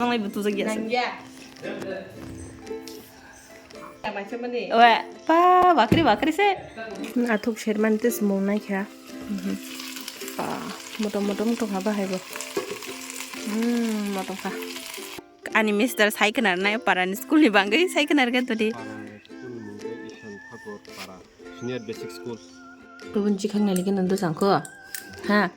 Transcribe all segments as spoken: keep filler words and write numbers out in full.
Nang lai butu jagya. Nangya. Tamaisa mani. Oe, pa, bakri, bakri se. Athuk sermani tes mung nai kha. Mhm. Pa, motom motom to kha bahai bo. Hmm, motom kha. Ani mister sai khwnar nai parani school ni bangwi sai khwnar kha todi. Parani school ni mung khe Ishan Thakur Para Senior Basic School. Kubun chikhang nai likhe nang dosang kho. Ha.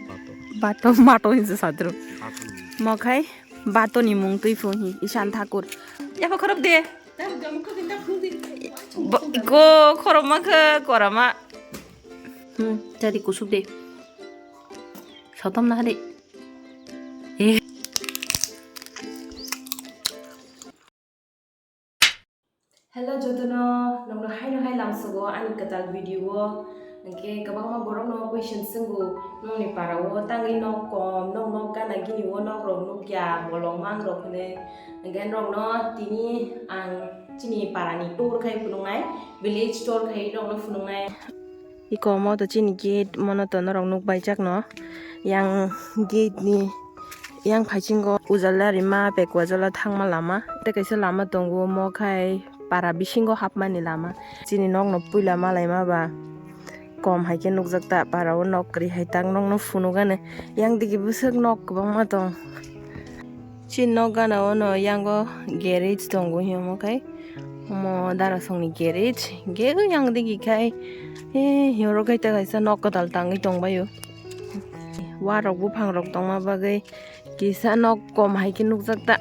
Bato. Bato, mato hinsa sadru. Bato ni. Mokhai bato ni mung twi phu hi Ishan Thakur. Yapha khorok de. Bo-, go khorok ma khe korama. Hmm, tadi kusuk de. Sotom na hari. Eh. Hello jotono, nokno haino hai lamsogo ani kwtal video o. Hwnkhe kwbangma borokno question swngo, nokni para o tangwi nok kom, nok nok gana gini o nok rok nukya, bolong mang rok hwnwi. Hwnkhe norokno tini ang chini parani tour khai phunuknai, village tour khai norokno phunuknai. Iko omo to chini gate, mono to norok nukbaijak no. Yang gate ni yang phaisingo Ujala rima Pekwajala thangma lama. Tei kaisa lama tongo, omo khai para bisingo hapmani lama. Chini nokno puila malaima ba kom hai khe nukjak ta, para o nok kwrwi hai tak nokno phunukgani. Yang digi bwswk nok kwbangma tong. Chini nok gana o no yango garage tongo, hiyo omo khai. Omo darasongni garage, hingke o yang digi khai, eh, horo kaita kaisa nok kwtal tangwi tongbaio. Warok buphangrok tongma bagwi kisa nok kom hai khe nukjak ta.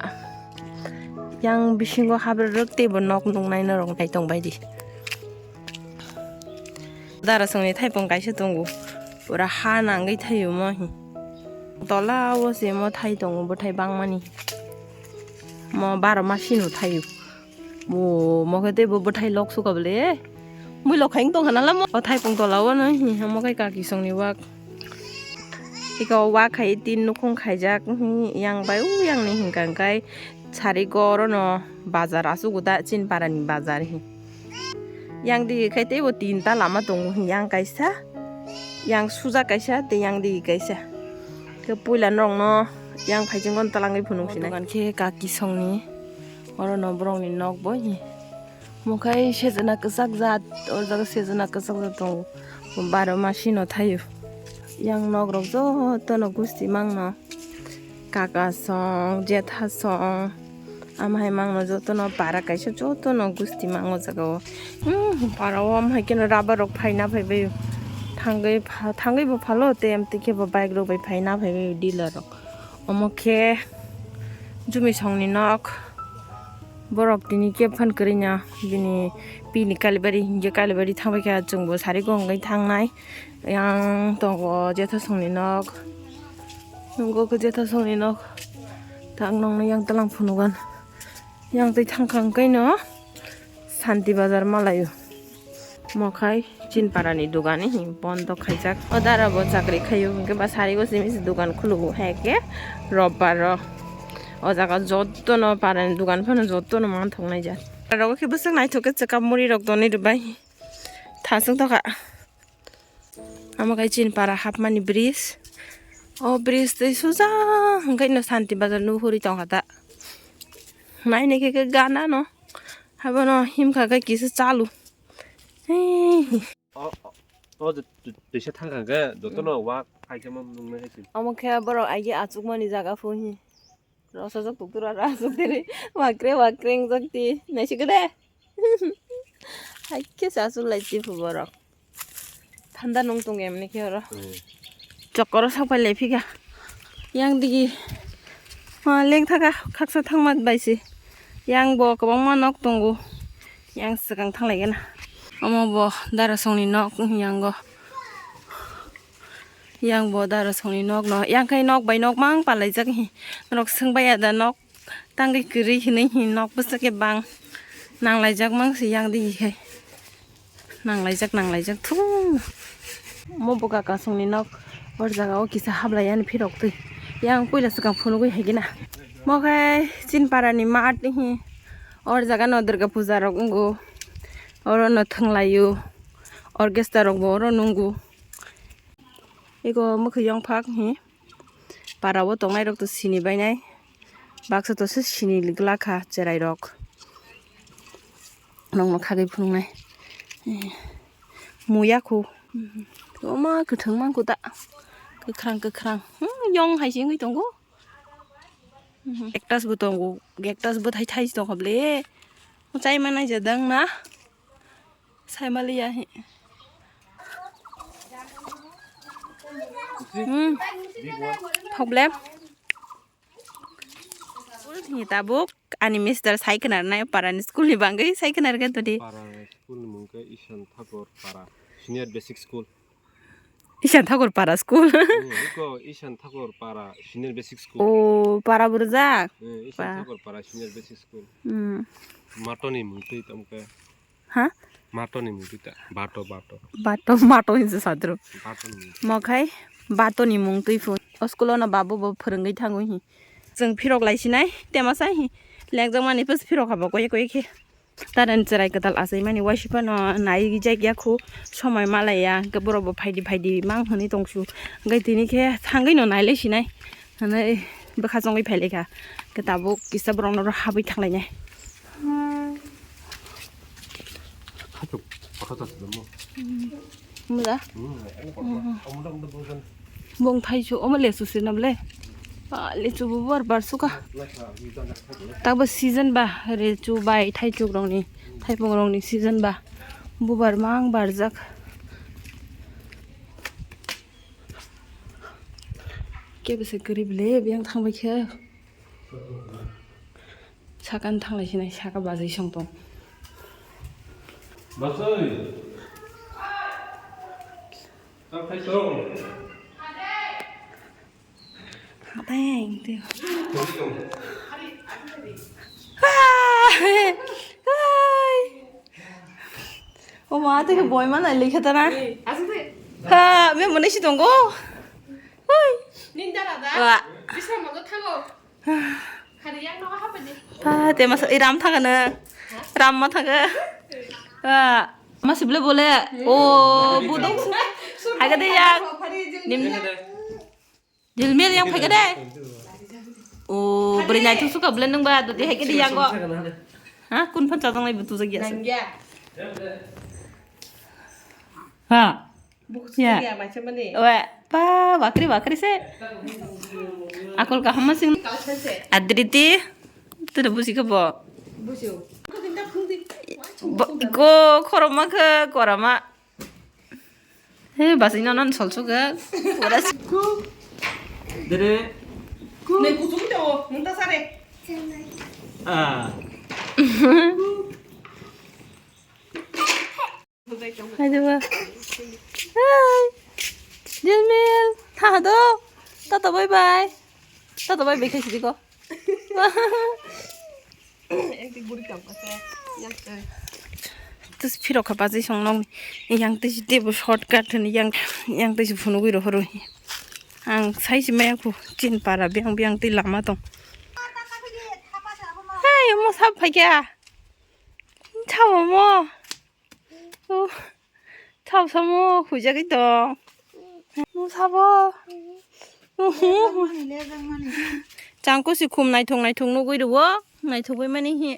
Yang bisingo habrwk teibo nok nuknai norok nai tongbaidi. Darasongni thaipung kaisa tongo, pura ha nangwi thaio mo hi. Tola o se mo thai tongo, bwthai bangmani. Mo baro masino thaio. Bo, mo khe tei bo bwthai lok suka bole. Mui lok khaing tong hana lamo. O thaipung tola o no hi, mo khe kaki songni wak. Ika o wak khai tin nukhung khaijak, hi, yang bai u yang ni hingka hingkai sari go oro no bazar asuk uda chin para ni bazar hi. Yang digi khai tei bo tinta lama tongo, yang kaisa, yang suja kaisa, tei yang digi kaisa. Khe puila norokno yang phaichingno talangwi phunuk sinai. Dogan khe kaki songni, oro no borokni nok bo hi. Mukhai sejana kwchak jat, o jaga sejana kwchak jat tongo. Baro masino thaio. Yang nok rok jotono gusti mangno. Kaka song, jetha song, ama hai mangno jotono para kaisa jotono gusti mango jaga o. Hmm, para o ama hai khe no rubber rok phaina phaibai. Thangwi pha-, thangwi bo phalo, tei amtwi khe bo bike rok bai phaina phaibai dealer rok. Omo khe Jumi songni nok. Borok tini khe phan kwrwi na bini pini Kalibari hinkhe Kalibari thangbai kha, chwngbo sari gongwi thangnai. Yang tongo jetha songni nok. Nungo khe jetha songni nok. Tak nokno yang tlang phunugan. Yang twi thangkha hwnkhe no Santi Bazar malaio. Mokhai Chinparani dogani hi bondo khaijak. O dara bo chakri khaio hwnkhe ba sari o simi se dogan khulugo hai khe robbar o. O jaga jottono parani dogan phano jottono manthok naijak. Aro khe bwswk naithok khe chwkap muri rok tonwi rwbai. Thaswk tokha. Amo khe Chinpara hapmani bridge. O bridge twi suja hwnkhe no Santi Bazar nuhuri tongkha ta. Nainai khe khe gana no. Habono himkha khe kisa chalu. Hei. O, o, o je tu-, tuisa thangkha khe jotono wak phaikhe mo nungnai hai se. Omo khe borok aigi achukmani jaga phu hi. Rosojak tuktura rasuk tiri. Wakre wakre wngjak ti. Naisik de. Hai khe se achuk lai ti phu borok. Thanda nung tung emni khe oro. Hmm. Chokoro sak pai lai phika. Yang digi. Ma leng thaka khaksa thangma bai se. Yang bo kwbangma nok tongo. Yang swkang thang lai gana. Omo bo dara songni nok wng yang go. Yang bo dara songni nok no. Yang khai nok bai nok mang palaijak hi. Norok swng bai ya da nok. Tangwi kwrwi hinwi hi nok bwswk khe bang nanglaijak mang se yang digi khai. Nanglaijak, nanglaijak thung. Mo bo kaka songni nok. Or jaga o kisa hablai yani phirok twi. Yang puila swkang phunugwi hai gina. Mo khai Chinpara ni mat hi. Or jaga no Durga puja rok wngo. Oro no thwnglaio. Orchestra rok bo oro nungo. Eko mwkhwi yongphak hi. Para o tongnai rok to sini bainai. Baksa to se sini glak kha cherai rok. Nongno khagwi phunuknai. Muya khu. Oma kwthwng mangkhu ta. Kwkhrang kwkhrang. Hmm, yong hai se wngwi tongo. Cactus bo tongo. Cactus bo thai thai tongkha ble. Chai manai jadang na. Sai maliya hi. Hmm. Problem. School ni tabuk ani mister sai khwnarnai parani school ni bangwi sai khwnarkha todi. Parani school ni mung khe Ishan Thakur Para Senior Basic School. Ishan Thakur Para school. Hmm, iko Ishan Thakur Para Senior Basic School. O, para burjak. Hmm, Ishan Thakur Para Senior Basic School. Hmm. Matoni mung twi tamo khe. Ha? Matoni mung twi ta. Bato, bato. Bato, mato hinse sadro. Batoni mung twi. Mokhai batoni mung twi phun. O school ono babu bo phwrwngwi thangwi hi. Chwng phirok lai sinai, tema sai hi. Lekjak mani pes phirok habo koye koye khe. Taran chwrai kwtal achai mani waisa phano nai jak ya khu somoi malaya. Hwnkhe borok bo phaidi phaidi mang hwnwi tongsu. Hwnkhe tini khe thangwi no nai lai sinai. Hwnwi bwkha chongwi phai lai kha. Hwnkhe tabuk kisa borok no habwi thang lainai. Muda. Bong thaisu omo lesu sirnam le. Ah, lechu bo bar bar suka. Tabo season ba, lechu bai thaichuk rokni, thaipung rokni season ba. Bubar mang barjak. Kebese kwrwi bele biyang thangbai khe. Sakani thanglai sinai saka bajai song tong. Bajai. Tang khai tong. Hateng teo. Hai. Hai. O ma, tei khe boi ma nai lekha ta na? Ha, me mwnai si tongo. Hui. Ninda dada. Wa. Bisa mo thango. Hari yang no ha pedi. Ha, te masa iram thaga na. Ram ma thaga. Ha. Masi bole bole. O, budong. Haga de yang. Nim. Jilmil yang phaikha de. O, bwrwi naithok suka bwle nwng ba, dodi hai khe di yango. Ha, kun phan chajak nai butu jak ya. Nangya. Ha. Buku ya. Ya, macam mana? Oe, pa, bakri bakri se. Akol kaham masing. Adriti, tu dah busi ke bo. Busi. Go, khoroma ke, korama. He, basi no non sol suga. Pura si- Dere. Ne kuchuk de o, munta sare. Ah. Hai, dua. Hai. Jilmil, tha do. Tata bye bye. Tata bye bye khai sidi ko. Tus phirok kha bajai song nong yang tei si tebo shortcut hwnwi yang, yang tei si phunugwi rohoro. Ang sai si maya khu chin para biang biang tei lama tong. Hey, mo sab phaikha. Chao mo. Oh. Thao samo huijagwi tong. Mo sabo. Changku si khum naithok naithok nugwi rwo. Naithok bai mani hi.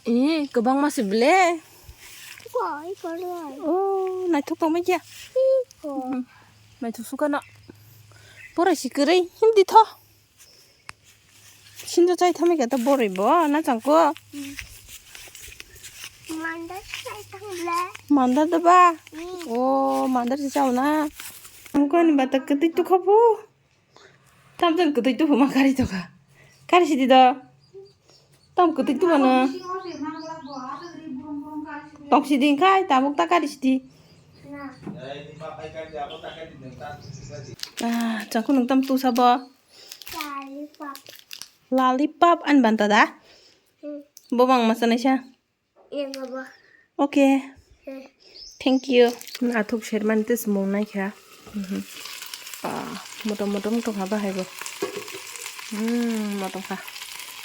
Eh, kwbangma si ble. Oh, naithok tongma kya. Naithok sukano. Porai si kwrwi himdi tho. Sinjo chai thami khe to boroi bo na changko. Manda chai thang ble. Manda da ba? Mm. O, manda si chao na. Changko ni bata kwtwi tukha phu. Tam jan kwtwi tukhu ma kari tukha. Kari sidi do. Tam kwtwi tukha na. Tong sidi khai tabuk ta kari sidi. Na. Ah, changko nung tam tu sabo. Lollipop. Lollipop ani banta da? Hmm. Bo bang masa naisa? Iya, baba. Okay. Hmm. Thank you. Athuk sermani tes mung naikha. Mhm. Ah, motom motom tongkha bahai bo. Hmm, motom kha.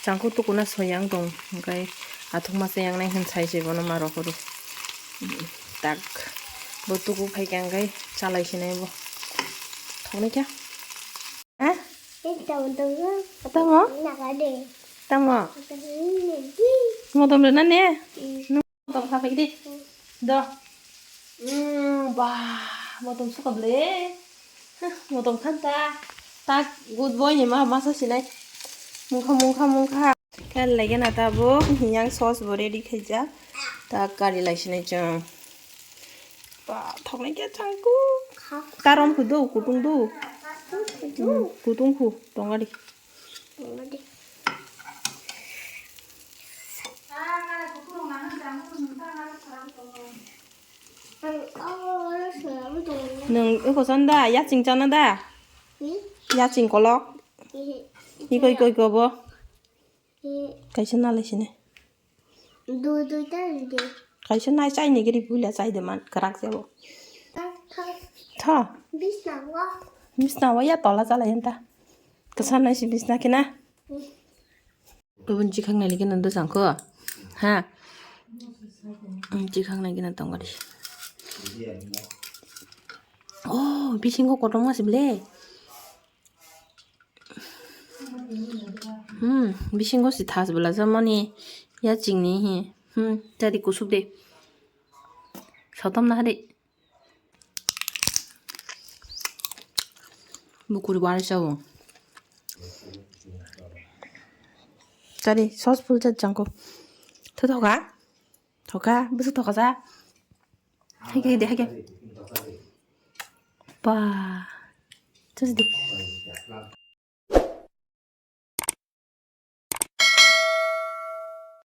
Changku tukuna soyang tong. Hingkai athuk masa yang nai hin sai se bono ma rokoro. Hmm, tak. Bo tuku phai kha hingkai chalai sinai bo. Thoknai kha? Ha? Ini Tamo, tamo. Tamo? Tamo. Naga de. Tamo? Naga de. Motom rwna ne? Mm. Nung motom kha phai di. Mm. Do. Mm, ba, motom suka ble. Huh, motom khan ta. Tak, good boy ni ma, masa sinai. Mungkha, mungkha, mungkha. Khe lege na ta bo, yang sauce bo ready khaijak. Ta kari lai sinai chwng. Ba, thoknai khe changku. Karom khu do, kutung do. Kutung. Hmm, kutung khu, tongari. Tongari. Nwng eko chana da, yaching chana da? Hmm? Yaching kolok? Hmm. Iko, iko, iko bo? Hmm. Kaisa nalai sini. Dui, dui ta de. Kaisa nai chai ni giri buila chai de man, kwrak se bo. Ta, ta. Tha. Bisna wa. Bisna wa ya tola chala yenta. Kwsa nai si bisna kina. Hmm. Kubun chikhang nai likhe nang dosang kho. Ha. Hmm, chikhang nai kina tongari. Oh, bisingo kotorma si ble. Hmm, bisingo si thas bwlajak mani yaching ni hi. Hmm, tadi kusuk de. Sotom na hari. Bukuri wari sao. Tadi sos pul jat jangko. Thu thoka? Thoka, bwswk thoka sa? Hai khe de, hai khe. Ba. Terus di.